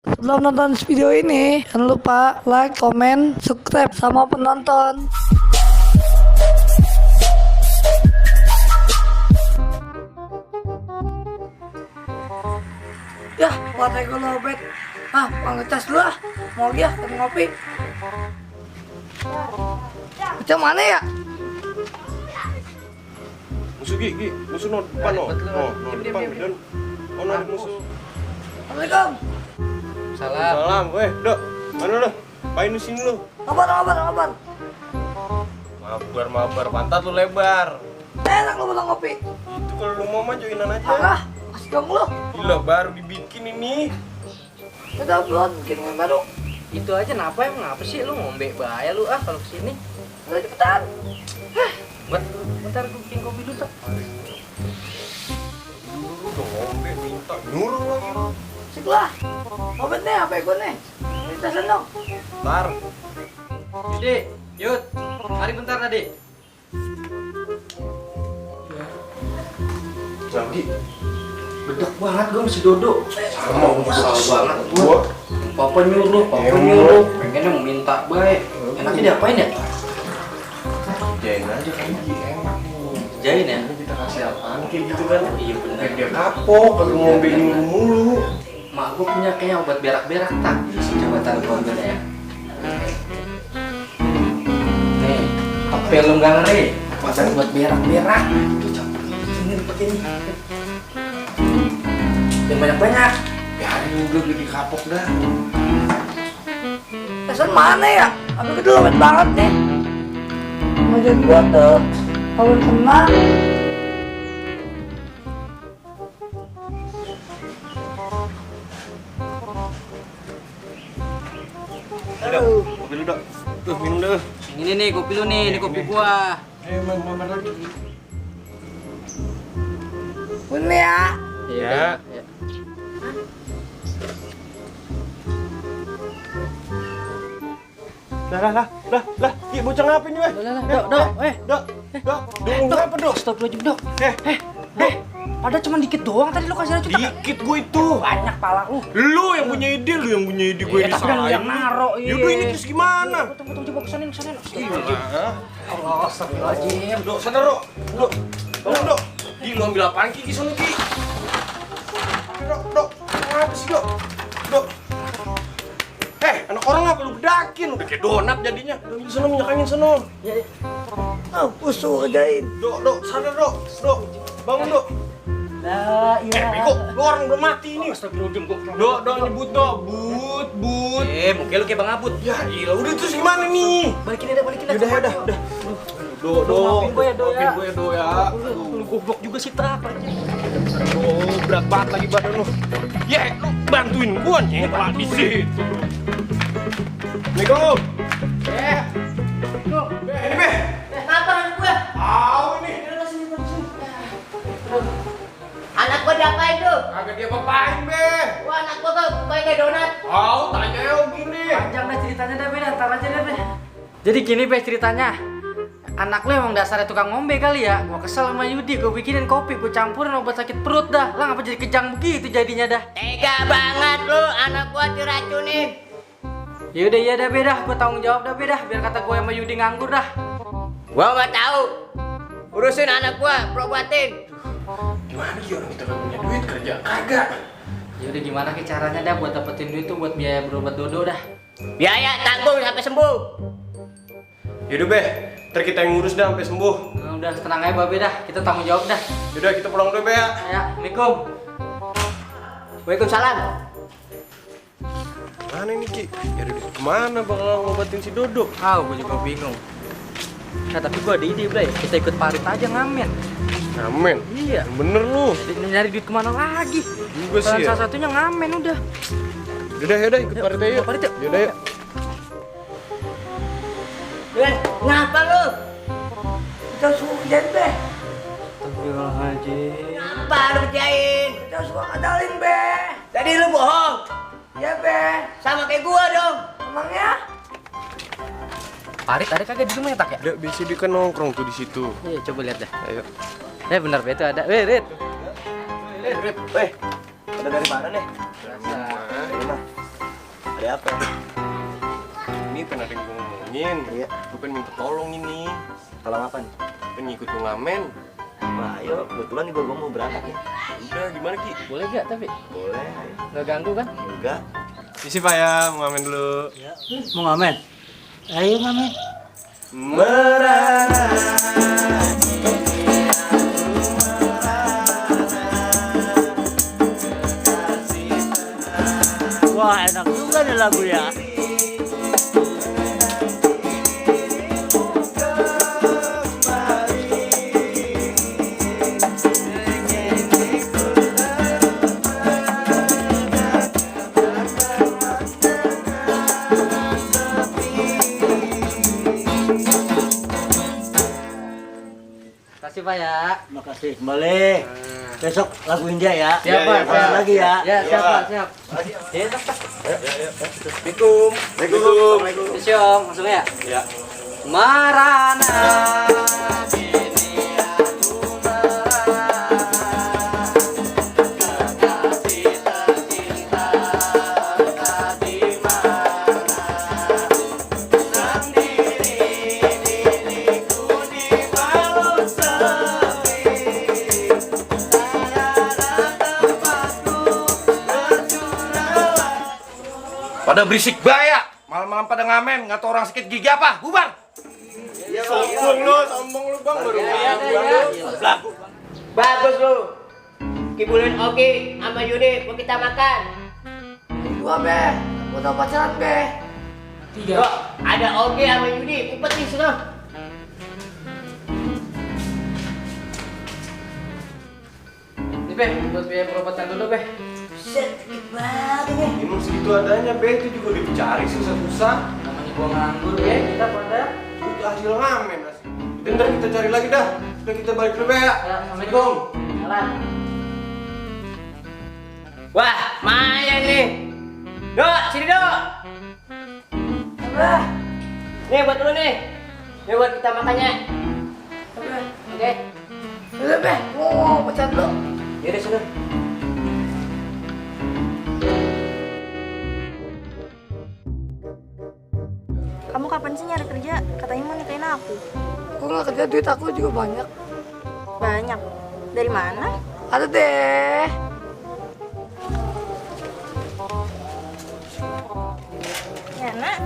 Sebelum nonton video ini, jangan lupa like, komen, subscribe sama penonton. Ya, partai gue lobet. Panggil cas dulu lah. Mau dia ngopi. Macam mana ya? Musuh Gi, musuh no depan no. No depan dan no musuh. Assalamualaikum. Salam. Dok. Mana lu? Pain di sini lu. Kabar. Mabar, pantat lu lebar. Enak lu bilang ngopi. Itu kalau lu mau mah joinan aja. Enggak, masih dong lu. Gila, baru dibikin ini. Udah belum bikin yang baru. Itu aja kenapa emang apa sih lu ngombe bahaya lu kalau kesini. Udah cepetan. Bentar gue bikin kopi dulu tuh. Udah ngombe minta nyuruh lagi lu. Sik lah. Ngobrol nih, apa gue nih? Kita seneng. Ntar. Yud, mari bentar tadi. Lagi. Bedak banget gue masih duduk. Sama Kesal banget gua. Papa nyuruh. Pengennya mau minta baik. Enaknya diapain ya? Jain aja kan Gi, enak nih. Jain ya? Kita kasih apaan kayak gitu kan? Iya bener. Biar dia kapok kalau ngombein mulu. Mak gue punya kayaknya obat berak-berak tak. Coba taruh gua dulu ya. Nih, apa lu nggak ngeri? Masa buat berak-berak? Ini pakai ini. Yang banyak-banyak. Biarin udah jadi kapok dah. Kesan mana ya? Apa kedua lobet banget nih? Ngajarin gua tuh. Kalau kena. Kopi lu, Dok. Tuh, minum dah. Ini nih kopi lu nih, ini kopi gua. Mabar lagi. Ini ya. Iya. Lah. Iya bocah ngapain nih, weh? Dok. Ngapa, Dok? Astagfirullahaladzim, Dok. Eh, Padahal cuma dikit doang tadi lu kasih racun. dikit gue itu. Banyak pala lu. Lu yang punya ide gue Iya, tapi kan lu yang naro, iya. Yaudah ini terus gimana? Tunggu coba kesanin. Iya. Allah, astagfirullahaladzim. Dok, sadar, Dok. Bangun, Dok. Gi, lu ambil apaan, Ki? Gi, sono, Ki. Dok. Apa sih, Dok? Dok. Anak orang apa lu bedakin? Udah kayak donat jadinya. Udah, sono, minyak angin, sono. Usul kerjain. Dok, sadar, Dok. Bangun, Dok. Bego, lu orang belum mati ini. Astagfirullahaladzim, gua. Dok, nyebut, Dok. But. Muka lu kayak Bang Abut. Ya, gila, udah terus gimana nih? Balikin dah. Udah. Dok. Maafin gue ya, Dok, ya. Maafin gue ya, Dok, ya. Lu goblok juga sih tak aja. Oh, berat banget lagi badan lu. Ya, lu bantuin gua nih di situ. Assalamualaikum. Ini, Be. Kenapa anak gue? Tahu ini. Anak gue diapain tuh? Kagak dia apain, Be. Wah, anak gue tuh kayak donat. Tahu, tanya ya gini. Panjang dah ceritanya dah, beda. Ntar aja deh, Be. Jadi gini, Be, ceritanya. Anak lu emang dasarnya tukang ngombe kali ya. Gua kesel sama Yudi, gua bikinin kopi, gua campurin obat sakit perut dah. Lah ngapa jadi kejang begitu jadinya dah. Tega banget lu, anak gue diracunin. Yaudah iya dah, Be, dah. Gua tanggung jawab dah, Be, dah. Biar kata gua sama Yudi nganggur dah. Gue nggak tahu. Urusin anak gue, berobatin. Gimana sih orang kita gak punya duit kerja? Kagak. Yaudah gimana ke caranya dah buat dapetin duit tuh buat biaya berobat Dodo dah. Biaya tanggung sampai sembuh. Yaudah, Be. Ntar kita yang ngurus dah sampai sembuh. Nah, udah tenang aja, Babe dah. Kita tanggung jawab dah. Yaudah, kita pulang dulu, Be, ya. Ya, Assalamualaikum. Waalaikumsalam. Mana ini, Ki? Ya udah kemana bakal ngobatin si Dodo? Gua juga bingung. Nah, tapi gua ada ide, Bray. Kita ikut Parit aja ngamen. Ngamen. Iya. Yang bener lu. Nyari duit kemana lagi? Juga sih ya. Salah satunya ngamen udah. Yaudah, ikut Yuk, Parit aja yuk. Parit yuk. Yaudah, yuk. Ngapa lu? Kita suruh kerjain, Be. Astagfirullahaladzim. Ngapa lu kerjain? Kita suka ngadalin, Be. Tadi lu bohong. Ya, Be. Sama kayak gua dong. Emangnya? Parit ada kagak di rumah ya, Tak ya? Udah, biasa dia kan nongkrong tuh di situ. Iya, coba lihat dah. Ayo. Bener, Be, itu ada. Weh, Rit. Ada dari mana nih? Biasa. Mana? Ada apa? Ini pernah ada yang gue ngomongin. Iya. Gue pengen minta tolong ini. Tolong apa nih? Pengen ngikut lu ngamen. Wah, ayo, kebetulan juga gue mau berangkat ya. Udah, gimana Ki? Boleh gak tapi? Boleh, ayo. Nggak ganggu kan? Enggak. Isi Pak ya, mau ngamen dulu. Mau ngamen? Ayo ngamen. Wah, enak juga nih lagu ya. Kasih Pak ya. Makasih. Kembali. Besok lagu India ya. Siap Pak. Siap lagi ya. Ya siap Pak, siap. Assalamualaikum. Waalaikumsalam. Isi Om, langsung ya. Ya. Marana. Pada berisik baya. Malam-malam pada ngamen, nggak tahu orang sakit gigi apa. Bubar. Sombong lu bang, baru Bagus lu. Kibulin Oki sama Yudi mau kita makan. Dua be. Udah pacaran be. Yo, ada Oki sama Yudi, umpet di sana. Ini Be, buat biaya perobatan dulu Be. Sedikit banget ini. Emang segitu adanya, Be. Itu juga udah dicari susah-susah. Namanya gua nganggur Be, kita pada. Itu hasil ngamen. Bentar kita cari lagi dah. Udah kita balik dulu, Be ya. Ya, Assalamualaikum. Jalan. Wah, Maya nih. Dok, sini dok. Apa? Nih buat lu nih. Nih buat kita makannya. Apa? Oke. Udah be. Mau pacaran dulu. Yaudah sini. Kamu kapan sih nyari kerja? Katanya mau nikahin aku. Aku nggak kerja, duit aku juga banyak. Banyak. Dari mana? Ada deh. Ya, Nak.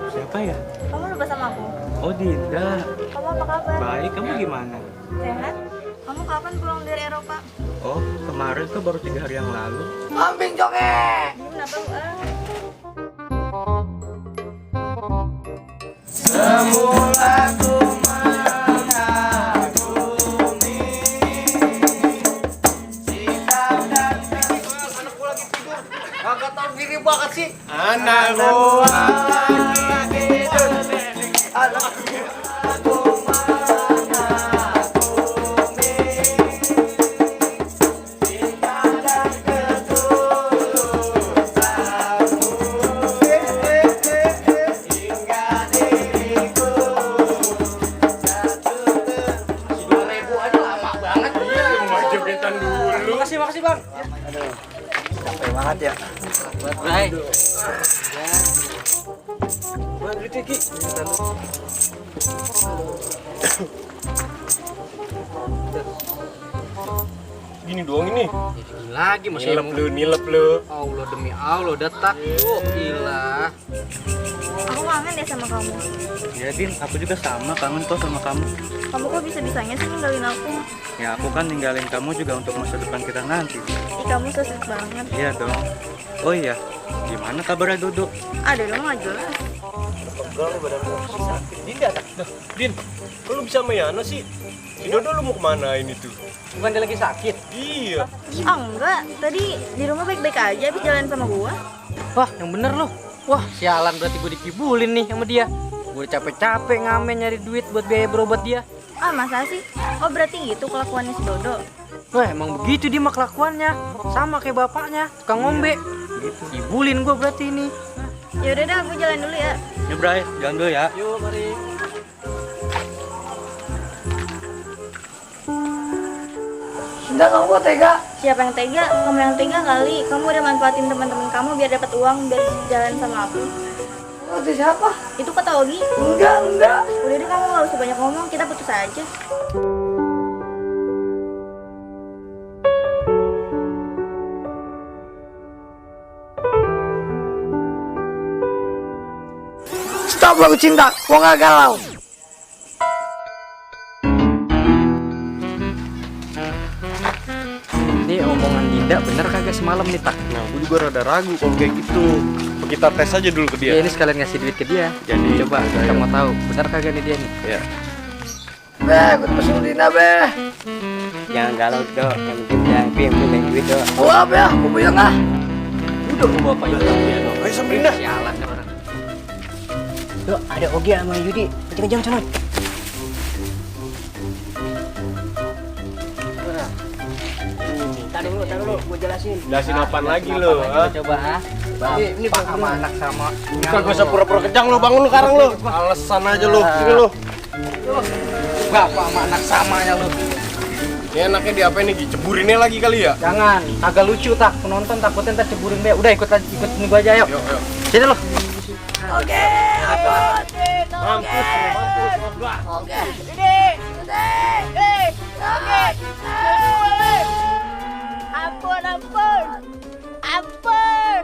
Siapa ya? Kamu lupa sama aku? Oh Dinda. Kamu apa kabar? Baik, kamu gimana? Sehat? Kamu kapan pulang dari Eropa? Oh, kemarin tuh baru 3 hari yang lalu. Ambing jonge. Belum kenapa lu? Kagak tahu diri banget sih. Anak gua lagi Makasih Bang. Capek banget ya. Buat Bray. Wah, duitnya Ki. Gini doang ini. Lagi masih Nilep lu. Allah demi Allah udah takut gila. Aku kangen deh sama kamu. Ya Din, aku juga sama kangen kok sama kamu. Kamu kok bisa-bisanya sih ninggalin aku? Ya aku kan ninggalin kamu juga untuk masa depan kita nanti. Ih, kamu so sweet banget. Iya dong. Oh iya, gimana kabarnya Dodo? Ada dong, nggak jelas. Din, kok lu bisa sama Yana sih? Si Dodo lu mau kemana ini tuh? Bukan dia lagi sakit. Iya. Ah, enggak. Tadi di rumah baik-baik aja habis jalan sama gua. Wah, yang bener loh. Wah, sialan berarti gue dikibulin nih sama dia. Gue capek-capek ngamen nyari duit buat biaya berobat dia. Ah, masa sih? Oh, berarti gitu kelakuannya si Dodo. Wah, emang begitu dia mah kelakuannya. Sama kayak bapaknya, tukang ngombe. Dibulin gue berarti ini. Ya udah dah, aku jalan dulu ya. Ya Bray, jalan dulu ya. Yuk, mari. Cinta kamu tega. Siapa yang tega? Kamu yang tega kali. Kamu udah manfaatin teman-teman kamu biar dapat uang biar jalan sama aku. Itu siapa? Itu kata Ogi. Enggak. Udah deh kamu gak usah banyak ngomong, kita putus aja. Stop aku cinta, gua nggak galau. Ini omongan Dinda bener kagak semalam nih tak? Nah, gue juga rada ragu kalau kayak gitu. Kita tes aja dulu ke dia. Ya ini sekalian ngasih duit ke dia. Jadi, coba kita mau tahu benar kagak nih dia nih. Ya. Beh, gue pesan Dina beh. Jangan galau dok, yang penting jangan main duit dok. Gua apa ya? Gua bilang ah. Udah gua bapak itu. Ayo Sabrina. Sialan kan orang. Dok, ada Ogi sama Yudi. Kencang-kencang sana. Taruh dulu, gua jelasin. Jelasin apaan lagi lo? Coba ah. Ini pak sama anak sama. Bukan gue pura-pura kejang lo, bangun lo sekarang lo. Alasan aja lo, sini lo. Bapak sama anak samanya lu. Ini enaknya diapain nih? Ceburinnya lagi kali ya? Jangan, agak lucu tak. Penonton takutnya ntar ceburin be. Udah ikut ini gua aja yuk. Yuk. Sini lo. Oke, ampun. Mampus. Oke. Ampun.